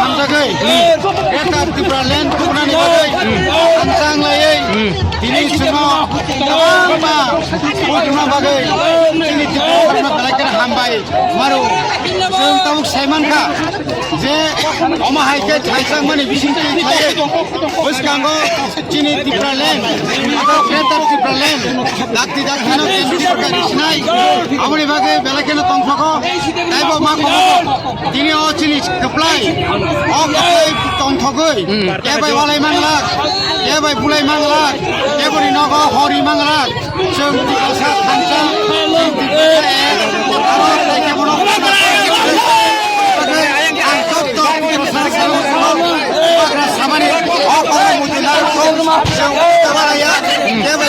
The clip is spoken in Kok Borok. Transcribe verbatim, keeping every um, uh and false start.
Hamjagwi, Greater Tipraland tubunani bagwi, hamjak laiwi, tini chwngno kwbangma, bujima bagwi, chini Tiprasarokno belai kheno hambai. Maro, chwng tabuk sai mankha je omo hai khe thaichakmani bisingtwi khlaiwi bwskango chini Tipraland, abo Greater Tipraland, dakti dakti no kendro sorkar sinai, aboni bagwi belai kheno tongthogo, taibo ma komo tini o chini kwplai, o kwplai tongthogwi, kebai walai manglak, kebai bulai manglak, keboni nogo hori manglak. Chwng Tiprasa thansa, chwng Tiprasa ek, aro tei khe bono ang joto Tiprasa samani o kono mujuna chwng tabaraya, kebo